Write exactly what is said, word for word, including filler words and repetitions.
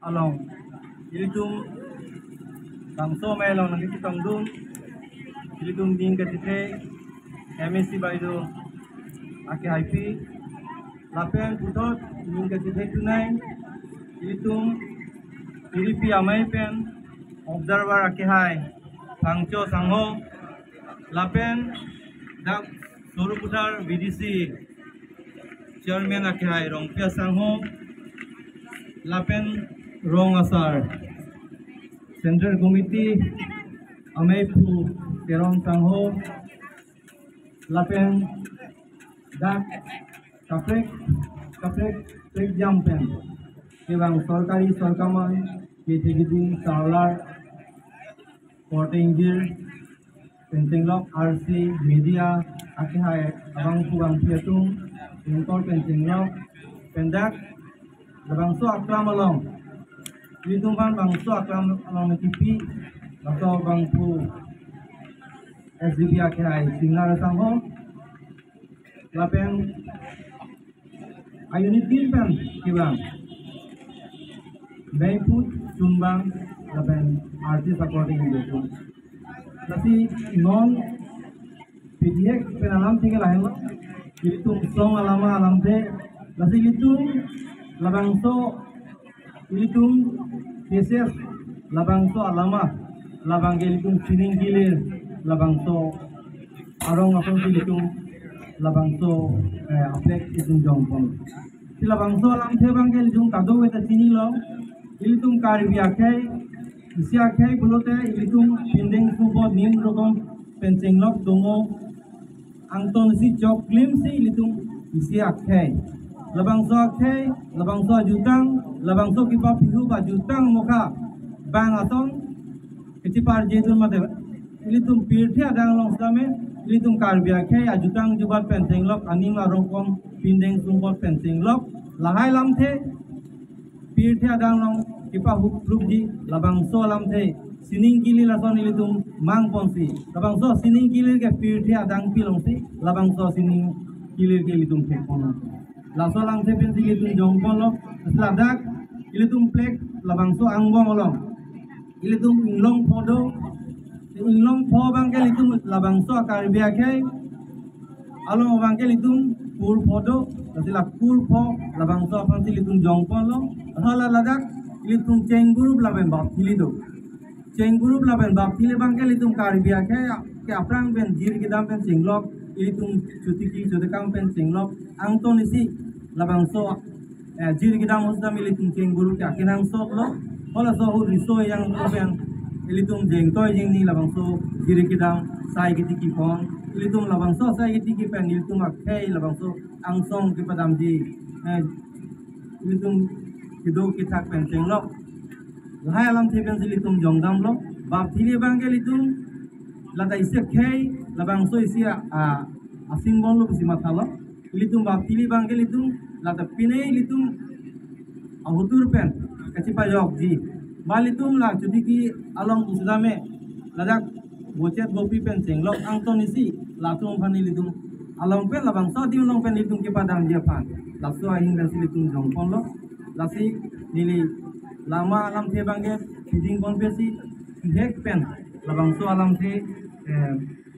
along ilitum bangso amei along nangkachetongdun ilitum ning kachethe M A C Baido akehaipi lapen puthot ning kachethe tunai ilitum Iripi amei pen observer akehai Phangcho sangho lapen dak Sarupathar V D C chairman akehai Rongpi asangho lapen rong asar Central Committee ameiphu Teron sangho lapen dak kaprek kaprek prekjam pen kevang sorkari sorkaman kethegiding sarlar korte ingjir pen chenglok arsi media akehai abangphu bangphi atum ingkol pen chenglok pen dak labangso aklam along ilitum aphan bangso aklam along kipi laso abangphu S D P akehai Singnar asangho lapen a-unit team pen kevang Bengput Chumbang lapen artist according to lasi non P D X pen alamthe ke lahenlo ilitum song alama alamthe lasi ilitum labangso ilitum K C S labangso alama labang ke ilitum sining kilir labangso arong asong si ilitum labangso eh, aplek ilitum jongpon. Si labangso alamthe abang ke ilitum kadokave ta chinilo ilitum Karbi akhei isi akhei pulote ilitum pindeng sumpot nim rokom pen chenglok dongo angton si choklim si ilitum isi akhei labangso akhei labangso ajutang labangso kipapihu ba jutang mokha bang asong kachepar jedun mate ilitum pirthe adang along sitame ilitum Karbi akhei ajutang jubat pen chenglok anim arokom pindeng sumpot pen chenglok lahai alamthe pirthe adang along kipahuprupji labangso alamthe sining kilir ason ilitum mangponsi labangso sining kilir ke pirthe adang pilongsi labangso sining kilir ke ilitum thekpon laso alamthe pensi ilitum jongponlo ladak ilitum plek labangso angbong along ilitum inglong pho do inglong pho abang ke ilitum labangso Karbi akhei along abang ke ilitum kur pho do lasi la kur pho labangso aphansi ilitum jongponlo hala ladak ilitum chengburup lapen bapthili do chengburup lapen bapthili abang ke ilitum Karbi akhei ke aphrang pen jir kedam pen chenglok ilitum chotiki chotekam pen chenglok angton isi labangso eh, jir kedam ahut sitame ilitum chengburup ke akenangsotlo halaso ahut riso yang pen ilitum jengtoi jengni labangso jir kedam sai ketiki pon ilitum labangso sai ketiki pen ilitum akhei labangso angsong kepadamji eh, ilitum kedo kethak pen chenglok lahai alamthe pensi ilitum jongdamlo bapthili abang ke ilitum lata isi akhei labangso isi a, a asing bonlo pusi mathalo ilitum bapthili abang ke ilitum lata pine ilitum ahutur pen kachepajokji ba ilitum la chotiki along pusitame ladak bochet bopi pen chenglok angton isi latum aphan ilitum along pen labangso adim along pen ilitum kepadamji aphan laso ahin pensi ilitum jongponlo lasi neli lama alamthe abang ke piding ponpe si hek pen labangso alamthe eh,